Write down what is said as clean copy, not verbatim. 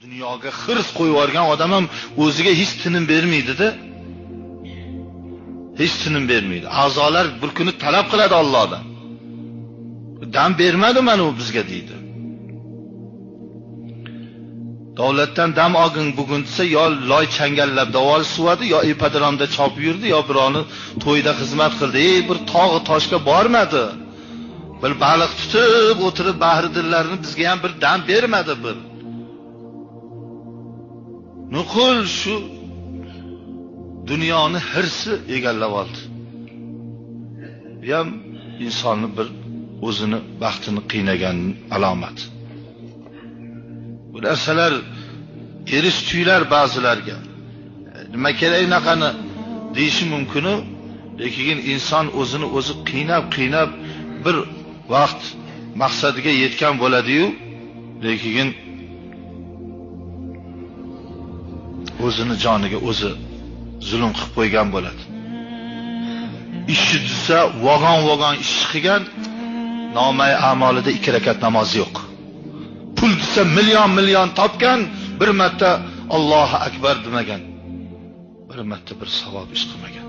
Dunyoga hirs qo'yib yuborgan odam ham o'ziga hech tinim bermaydi-da. Hech tinim bermaydi. A'zolar bir kuni talab qiladi Allohdan. Dam bermadi mana u bizga deydi. Davlatdan dam olgin bugun desa, yo loy changallab davol suvadi, yo ipodromda chopib yurdi, yo birovni to'yda xizmat qildi. Ey, bir tog'i toshga bormadi. Bir baliq tutib o'tirib bahri dillarini bizga ham bir dam bermadi bir. Nuqul shu dunyoni hirsi egallab oldi. Bu ham insonni bir o'zini baxtini qiynagan alomati. Bu narsalar erish tuyular ba'zilarga. Nima kerak unaqani deyishi mumkin, lekin inson o'zini o'zi qiynab bir vaqt maqsadiga yetgan bo'ladi-yu, lekin o'zini joniga o'zi zulm qilib qo'ygan bo'ladi. Ishi desa vagon ish qilgan, nomay a'molida 2 rakat namozi yo'q. Pul desa million topgan, bir marta Allohu akbar demagan. Bir marta bir savob ish qilmagan.